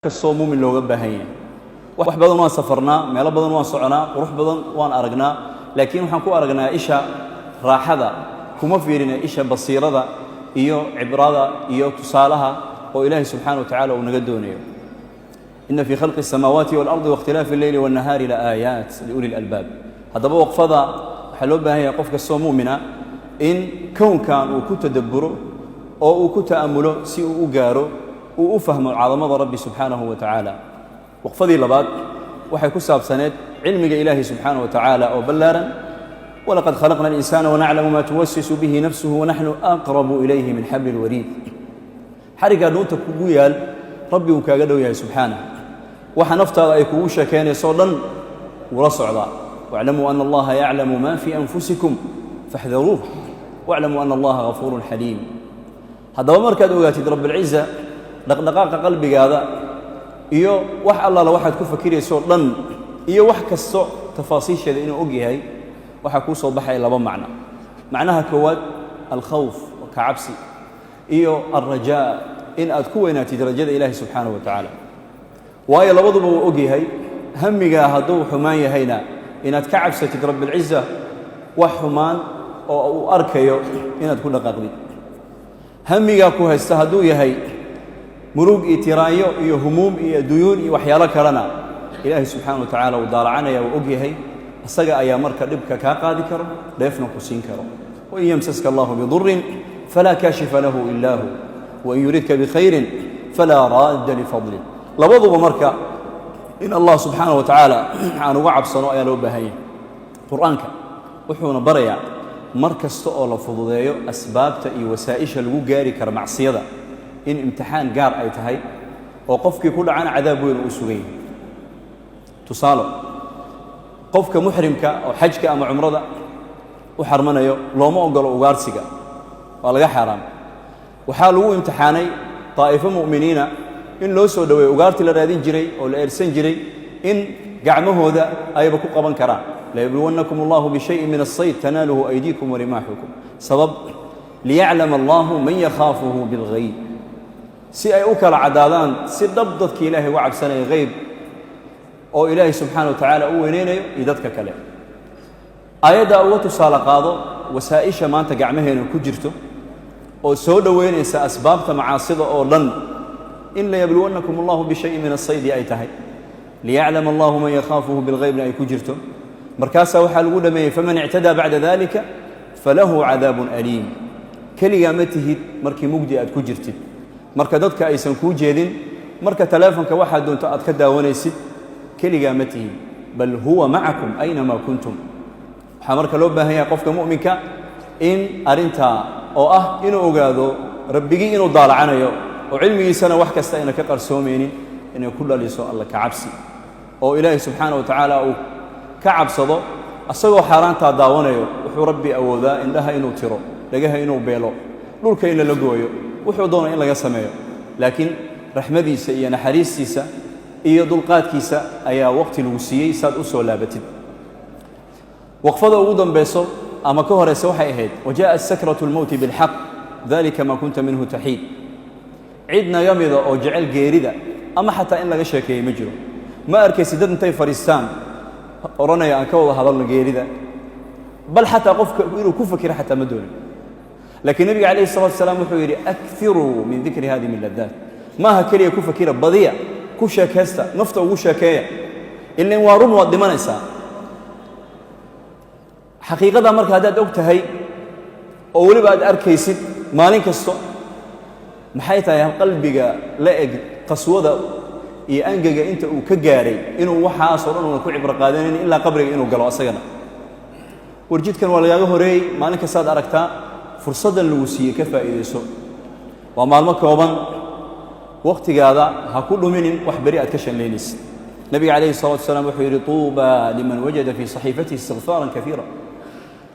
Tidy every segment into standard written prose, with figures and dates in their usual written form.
Kastoo muumin looga baahan yahay. Wax badan waan safarnaa, meelo badan waan soconaa, qurux badan waan aragnaa, laakiin waxaan ku aragnaa isha raaxada, kuma fiirina isha basiirada iyo cibrada iyo tusaalaha oo Ilaahay subxaana wa tacala uu naga doonayo. Ina fii khalqi الsamaawaati wاalardi waاkhtilaafi اlleyli wالnahaari laaayaat liuli اlalbaab. Haddaba waqfada waxaa loo baahan yahay qof kastoo mu'mina in kownkan uu ku tadabburo oo uu ku ta'amulo si uu u gaaro, uu u fahmo cadamada Rabbi subxaanahu wa tacaala. Waqfadii labaad waxay ku saabsaneed cilmiga Ilaahay subxaanaه wa tacaala oo ballaaran. Walaqad khalaqna اlinsaana wanaclamu ma tuwaswisu bihi nafsuhu wanaxnu aqrabu ilayhi min xabli اlwariid. Xariggaa dhuunta kugu yaal Rabbi uu kaaga dhow yahay subxaanah. Waxa naftaada ay kugu sheekaynayso dhan wula socdaa. Wاclamuu ana Allaha yaclamu ma fii anfusikum faxdaruuh wاclamuu ana Allaha gafuurun xaliim. Haddaba markaad ogaatid Rabbilciza dhaqdhaqaaqa qalbigaada iyo wax allaala waxaad ku fakiraysoo dhan iyo wax kasto tafaasiisheeda inuu og yahay, waxaa kuu soo baxaya laba macno. Macnaha koowaad, alkhawf, ka cabsi, iyo alrajaa, in aad ku weynaatid rajada Ilaahi subxaanaه wa tacaala, waayo labaduba wuu og yahay. Hamigaa hadduu xumaan yahayna, inaad ka cabsatid Rabbilciza wax xumaan oo uu arkayo inaad ku dhaqaaqdid. Hamigaa ku haysta hadduu yahay murug iyo tiraanyo iyo humuum iyo duyuun iyo waxyaalo kalena, Ilaahay subxaana wa tacaala uu daalacanaya, uu og yahay. Isaga ayaa marka dhibka kaa qaadi karo, dheefna ku siin karo. Wain yamsaska Allahu bidurin falaa kaashifa lahu ila hu, wain yuridka bikhayrin falaa raadda lifadlih. Labaduba marka in Allah subxaana wa tacaala aan uga cabsano ayaa loo baahan yahay. Qur-aanka wuxuuna barayaa mar kasta oo la fududeeyo asbaabta iyo wasaa'isha lagu gaari karo macsiyada in imtixaan gaar ay tahay, oo qofkii ku dhacana cadaab weyn uu sugan yahay. Tusaalo, qofka muxrimka oo xajka ama cumrada u xarmanayo looma ogolo ugaarsiga, waa laga xaaraam. Waxaa lagu imtixaanay daa'ifo mu'miniina in loo soo dhoweeyo ugaartii la raadin jiray oo la eersan jiray, in gacmahooda ayba ku qaban karaan. Layabluwannakum Allahu bishayin min aلsayd tanaaluhu aydiikum warimaaxukum. Sabab, liyaclama Allahu man yakhaafuhu bilghayb, si ay u kala caddaadaan si dhab dadkii Ilaahay uga cabsanaya hayb oo Ilaahay subxaana wa tacaala u weynaynayo iyo dadka kale. Aayaddaa uga tusaale qaado wasaa'isha maanta gacmaheena ku jirto oo soo dhoweynaysa asbaabta macaasida oo dhan, in layabluwannakum Allahu bishayin min asaydi ay tahay, liyaclama Allahu man yakhaafuhu bilghaybna ay ku jirto. Markaasaa waxaa lagu dhameeyey: faman ictadaa bacda dalika falahu cadaabun aliim. Keligaa ma tihid markii mugdi aad ku jirtid, marka dadka aysan kuu jeedin, marka taleefonka waxaad doonto aad ka daawanaysid, keligaa ma tihid. Bal huwa macakum aynamaa kuntum. Waxaa marka loo baahan yahay qofka mu'minka in arrintaa oo ah inuu ogaado Rabbigii inuu daalacanayo oo cilmigiisana wax kasta ayna ka qarsoomaynin, inay ku dhaliso Alla ka cabsi, oo Ilaahay subxaana wa tacaala uu ka cabsado. Asagoo xaaraantaa daawanayo, wuxuu Rabbi awoodaa indhaha inuu tiro, dhagaha inuu beelo, dhulka in lala gooyo, wuxuu doono in laga sameeyo, laakiin raxmadiisa iyo naxariistiisa iyo dulqaadkiisa ayaa waqti lagu siiyey saad u soo laabatid. Waqfada ugu dambayso ama ka horaysa waxay ahayd: wajaءat sakratu اlmowti biاlxaq dalika ma kunta minhu taxiid. Cid naga mida oo jecel geerida ama xataa in laga sheekeeyey ma jiro. Ma arkaysi dad intay fadhiistaan odhanaya: "Aan ka wada hadalno geerida." Bal xataa qofka inuu ku fakiro xataa ma doonin. Laakiin nebiga calayhi الsalatu wasalaam wuxuu yidhi: "Akiruu min dikri hadimi ladaat." Maaha keliya ku fakira, badiya, ku sheekaysta, nafta ugu sheekeeya. Ilan waa run, waad dhimanaysaa. Xaqiiqada marka haddaad og tahay oo weliba aad arkaysid maalin kasto, maxay tahay qalbiga la eg qaswada iyo angaga inta uu ka gaaray inuu waxaasoo dhan una ku cibro qaadanayn ilaa qabriga inuu galo asagana? War, jidkan waa lagaaga horeeyey. Maalin kastaad aragtaa fursaddan lagu siiyey, ka faa'iidayso. Waa maalmo kooban. Wakhtigaada ha ku dhuminin wax beri aad ka shanlaynaysid. Nebiga calayhi الsalatu wasalaam wuxuu yidhi: "Tuuba liman wajada fii saxiifatihi istikfaaran kaiira."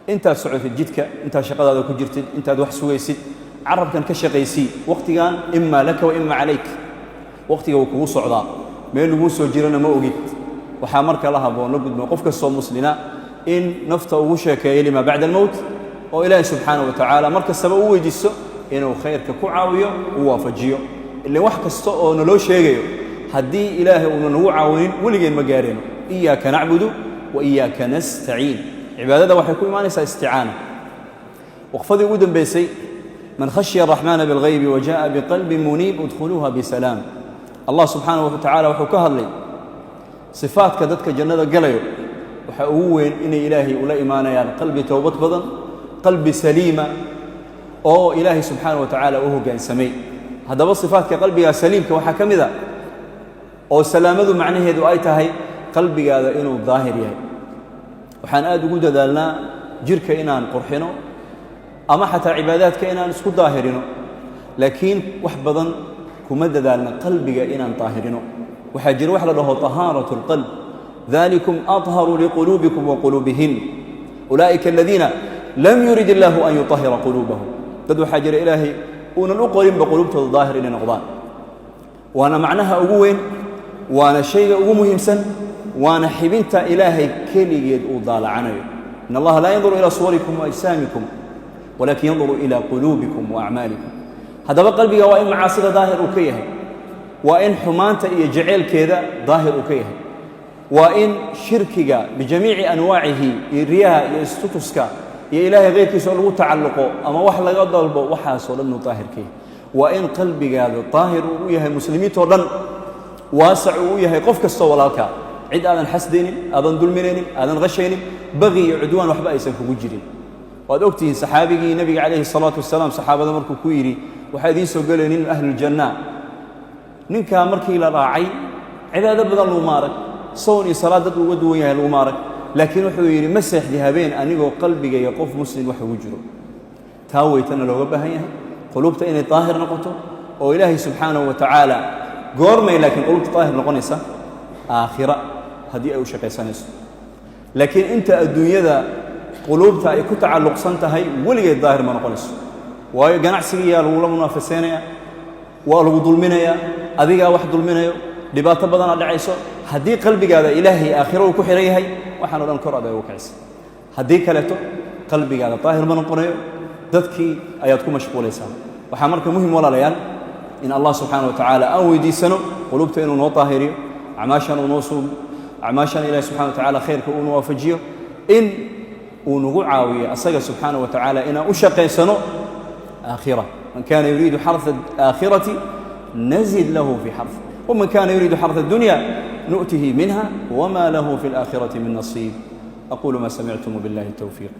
Intaad socotid jidka, intaad shaqadaada ku jirtid, intaad wax sugaysid, carabkan ka shaqaysii. Wakhtigan ima laka wa ima calayk, wakhtiga wuu kugu socdaa, meel laguu soo jirana ma ogid. Waxaa marka la haboon, la gudmo qof kastoo muslina in nafta ugu sheekeeyo lima bacda almowt, oo Ilaahi subxaana wa tacaala mar kastaba u weydiisto inuu khayrka ku caawiyo, u waafajiyo. Ilan wax kasta oo naloo sheegayo Haddii Ilaahay uuna nagu caawinin, weligeen ma gaarayno. Iyaaka nacbudu wa iyaaka nastaciin. Cibaadada waxay ku imaanaysaa isticaana. Waqfadii ugu dambaysay: man khashya araxmaana bilghaybi wa jaءa biqalbin muniib udkhuluuha bisalaam. Allah subxaanahu wa tacaala wuxuu ka hadlay sifaadka dadka jannada galayo. Waxaa ugu weyn inay Ilaahay ula imaanayaan qalbi towbad badan, qalbi saliima oo Ilaahay subxaana wa tacaala u hoggaansamay. Haddaba sifaadka qalbigaa saliimka waxaa ka mid a oo salaamadu macnaheedu ay tahay qalbigaada inuu daahir yahay. Waxaan aad ugu dadaalnaa jirka inaan qurxino ama xataa cibaadaadka inaan isku daahirino, laakiin wax badan kuma dadaalna qalbiga inaan daahirino. Waxaa jira wax la dhaho طahaaraة اlqalb. Dalikum aطharu liquluubikum wa quluubihin. Ulaa'ika aladiina lam yurid illaahu an yuطahira quluubahum. Dad waxaa jira Ilaahay uunan u qorinba quluubtooda daahir inay noqdaan. Waana macnaha ugu weyn, waana shayga ugu muhiimsan, waana xibinta Ilaahay keligeed uu daalacanayo. In Allaha laa yanduru ilaa suwarikum wa ajsaamikum, walakin yanduru ilaa quluubikum wa acmaalikum. Haddaba qalbiga waa in macaasida daahir uu ka yahay, waa in xumaanta iyo jaceylkeeda daahir uu ka yahay, waa in shirkiga bijamiici anwaacihi iyo riyaha iyo istutuska iyo Ilaahay khayrkiisa oo lagu tacalluqo ama wax laga dalbo, waxaasoo dhan uu daahir ka yahay. Waa in qalbigaada daahir uu u yahay muslimiintoo dhan, waasac uu u yahay qof kastoo walaalkaa, cid aadan xasdaynin, aadan dulminaynin, aadan qashaynin, baqi iyo cudwaan waxba aysan kugu jirin. Waad ogtihiin saxaabigii nebiga calayhi الsalaatu wasalaam saxaabada markuu ku yidhi: "Waxaa idiin soo gelaya nin ahluljanna." Ninkaa markii la raacay, cibaado badan laguma arag, soon iyo salaad dad uga duwan yahay laguma arag, laakiin wuxuu yidhi: "Ma seexdi habeen anigoo qalbigayga qof muslim wax ugu jiro." Taa weytana looga baahan yahay quluubta inay daahir noqoto oo Ilaahay subxaanahu wa tacaala. Goormay laakiin quluubta daahir noqonaysa? Aakhira haddii ay u shaqaysanayso. Laakiin inta adduunyada quluubta ay ku tacalluqsan tahay, weligeed daahir ma noqonayso. Waayo, ganacsigiyaa lagula munaafaseynaya, waa lagu dulminayaa, adigaa wax dulminayo, dhibaato badanaa dhacayso. Haddii qalbigaada Ilaahay aakhiro uu ku xihan yahay, waxaan o dhan kor adag ugu kacaysa. Haddii kaleeto qalbigaada daahir ma noqonayo, dadkii ayaad ku mashquulaysaa. Waxaa marka muhim, walaalayaal, in Allah subxaana wa tacaala aan weydiisano quluubta inuu noo daahiriyo, acmaashan uu noo suugo, acmaashan Ilahi subxana wa tacala khayrka uuna waafajiyo, in uu nagu caawiyo asaga subxaana wa tacaala inaan u shaqaysano aakhira. Man kana yuriidu xarثa aakhirati nazid lahu fi xarث, wman kana yuriidu xarثa اdunya nu'tihi minha wma lahu fi اlآkhiraةi min nasiib. Aqulu ma samictum wbiاllahi الtowfiiq.